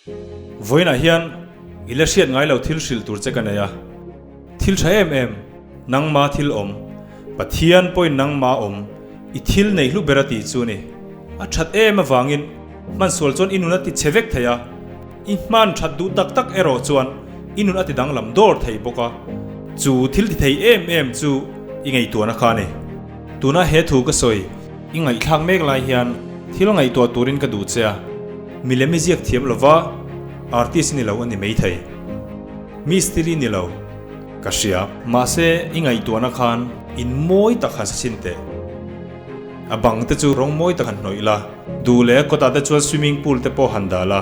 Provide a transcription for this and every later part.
Vawiinah hian i la hriat ngai lo thil hrilh tur che ka nei a. Thil tha em em, nangma thil awm, Pathian pawhin nangma awm, i thil nei hlu ber a tih chu a ni. A that em avangin hmansual chuan i nun a ti chhe vek thei a, i hman that duh tak tak erawh chuan i nun a ti danglam dawr thei bawk a, chu thil ti thei em em chu i ngaihtuahna kha a ni. Tuna he thu ka sawi i ngaihthlak mek lai hian thil ngaihtuah turin ka duh che a, milem i ziak thiam lova artist i ni lo a ni maithei. Mistiri ni lo, ka hria. Mahse i ngaihtuahna khan in mawi tak han sa chhin teh. A bang te chu rawng mawi tak han hnawih la, duh leh kawtah te chuan swimming pool te pawh han dah la,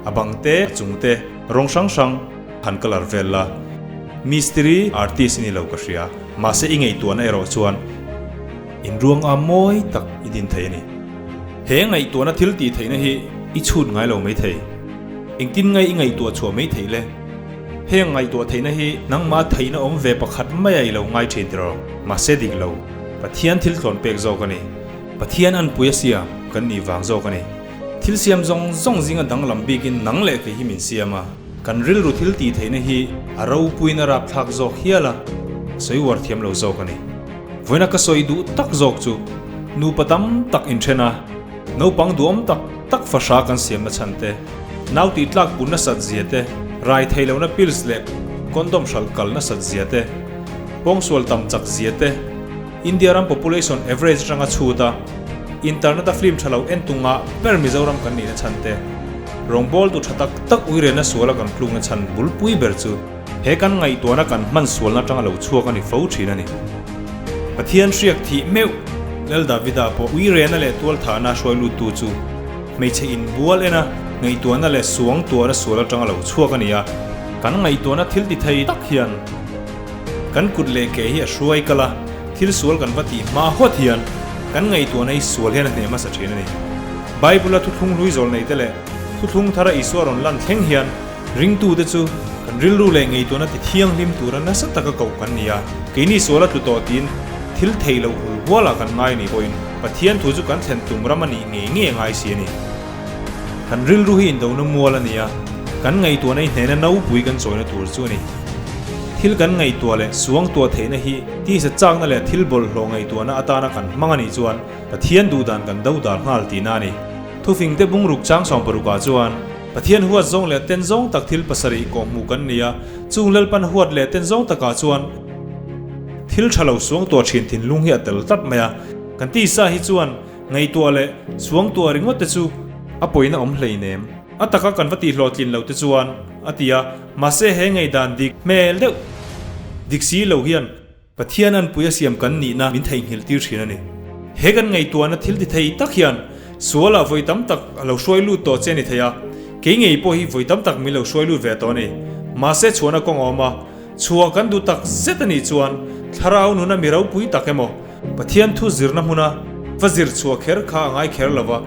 a bang te, a chung te rawng hrang hrang han colour vel la. Mistiri artist i ni lo ka hria, mahse i ngaihtuahna erawh chuan in ruang a mawi tak i din thei a ni. He ngaihtuahna thil tih theihna hi i chhut ngai lo maithei. Engtin ngai i ngaihtuah chhuah mai theih le? Heng ngaihtuah theihna hi nangmah theihna awm ve pakhat maia i lo ngai thin tiraw? Mahse dik lo. Pathian thil tlawn pek zawk a ni. Pathian anpui a siam kan nih vang zawk a ni. Thil siam zawng zawng zinga danglam bikin nang leh kei hi min siam a. Kan rilru thil tih theihna hi a ropuiin a rapthlak zawk hial a, sawi uar thiam lo zawk a ni. Vawiina ka sawi duh tak zawk chu nupa tam tak inthen a, Naupang duhawm tak tak fahra kan siamna chhan te, nau tih tlak pun nasat zia te, rai thei lohna pills leh condom hralh kal nasat zia te, pawngsual tam chak zia te, India ram population average atanga chhut a, internet a film tha lo en tu ngah ber Mizoram kan nihna chhan te, rawngbawltu tha tak tak uirelna suala kan tlukna chhan bulpui ber chu. He kan ngaihtuahna kan hman sualna atanga lo chhuak a ni fo thin a ni. Pathian hriak thih meuh Lal Davida pawh uirena leh tualthahna hruai luttu chu hmeichhe inbual ena ngaihtuahna leh suangtuahna sual atanga lo chhuak a ni a. Kan ngaihtuahna thil ti thei tak hian kan kut leh ke hi a hruai kal a, thil sual kan va tih hma huat hian kan ngaihtuahna hi sual hian a hneh hmasa thin a ni. Bible-a thuthlung hlui zawl neite leh thuthlung thara Isua rawn lan thleng hian Ringtute chu kan rilru leh ngaihtuahna ti thianghlim tura nasa taka koh kan ni a, keini sual a tlu tawh tiin thil theih loh hul hualah kan ngai ni pawhin Pathian thu chu kan thlen tum ram a nih ngei ngei a ngai si a ni. Kan rilru hi indona mual a ni a, kan ngaihtuahna hi hnehna nopui kan chawina tur chu a ni. Thil kan ngaihtuah leh suangtuah theihna hi tisa chakna leh thil bawlhhlawh ngaihtuahna atana kan hmang a nih chuan Pathian duhdan kan dodal nghal tihna a ni. Thufingte bungruk chang sawmparukah chuan. Pathian huat zawng leh ten zawng tak thil pasarih kawhhmuh kan ni a, chung Lalpan huat leh ten zawng takah chuan thil tha lo suangtuah thin thinlung hi a tel tlat mai a. Kan tisa hi chuan ngaihtuah leh suangtuah ringawt te chu a pawina awm hleinem. A taka kan va tihhlawhtlin lo te chuan a ti a, mahse he ngaihdan dik hmel deuh dik si lo hian Pathian anpui a siam kan nihna min theihnghilh tir thin a ni. He kan ngaihtuahna thil ti thei tak hian sualah vawi tam tak a lo hruai lut tawh che a ni thei a, kei ngei pawh hi vawi tam tak min lo hruai lut ve tawh a ni. Mahse chhuahna kawng a awm a, chhuah kan duh tak zet a nih chuan thlarau nuna mi ropui tak emaw Pathian thu zirna hmuna va zir chhuah kher kha a ngai kher lo va,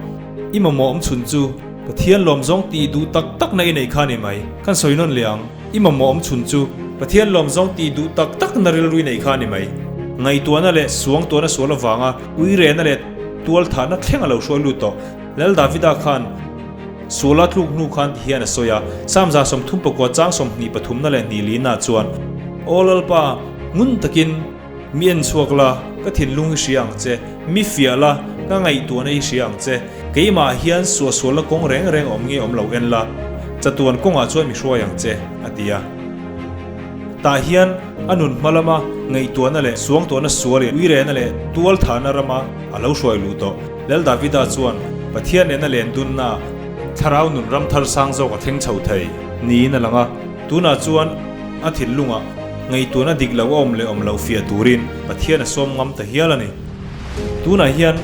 i mamawh awm chhun chu Pathian lawmzawng tih duh tak takna i neih kha a ni mai. Kan sawi nawn leh ang. I mamawh awm chhun chu Pathian lawm zawng tih duh tak tak na rilru i neih kha a ni mai. Ngaihtuahna leh suangtuahna sual avanga uirehna leh tualthahna thleng a lo hruai lut tawh. Lal Davida khan suala tluk hnu khan ti hian a sawi a, Psalm 39 chang 23 na leh hnih lina chuan, Aw Lalpa, ngun takin mi en chhuak la, ka thinlung hi hria ang che, mi fiah la, ka ngaihtuahna hi hria ang che. Keimah hian suahsualna kawng reng reng awm nge awm lo en la, chatuan kawngah chuan mi hruai ang che, a ti a. Tah hian a nun hma lama ngaihtuahna leh suangtuahna sual leh uirehna leh tualthahna rama a lo hruai luh tawh. Lal Davida chuan Pathian nena len dunnaah thlarau nun ram thar sang zawk a thleng chho thei niin a lang a. Tunah chuan a thinlungah ngaihtuahna dik lo a awm leh awm loh fiah turin Pathian a sawm ngam ta hial a ni. Tunah hian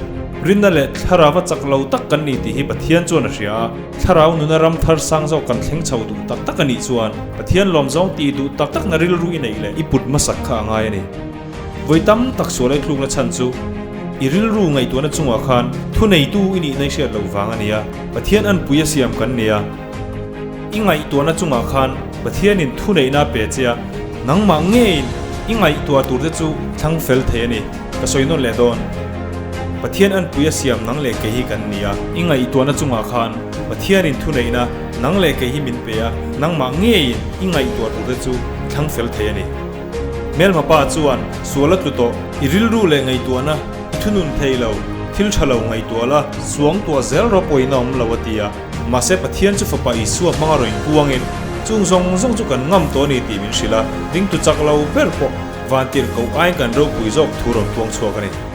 rinna leh thlarau a chak lo tak kan ni tih hi Pathian chuan a hria a, thlarau nuna ram thar sang zawk kan thleng chho duh tak tak a nih chuan Pathian lawm zawng tih duh tak takna rilru i neih leh i put hmasak kha a ngai a ni. Vawi tam tak sual ei tlukna chhan chu i rilru ngaihtuahna chungah khan thuneitu i nihna i hriat loh vang a ni a, Pathian anpui a siam kan ni a. I ngaihtuahna chungah khan Pathianin thuneihna a pe che a, nangmah ngeiin i ngaihtuah turte chu thlang fel thei a ni. Ka sawi nawn leh dawn. Pathian anpui a siam nang leh kei hi kan ni a. I ngaihtuahna chungah khan Pathianin thuneihna nang leh kei hi min pe a, nangmah ngeiin i ngaihtuah turte chu i thlang fel thei a ni. Hmelma pa chuan sual a tlu tawh. I rilru leh ngaihtuahna i thunun thei lo, thil tha lo ngaihtuah la, suang tuah zel rawh pawhin a awm lo a ti a. Mahse Pathian chu Fapa Isua hmanga rawn inpuangin chung zawng zawng chu kan ngam tawh a ni tih min hrilh a, dingtu chak lo ber pawh vantirhkoh aiin kan ropui zawk thu rawn puang chhuak a ni.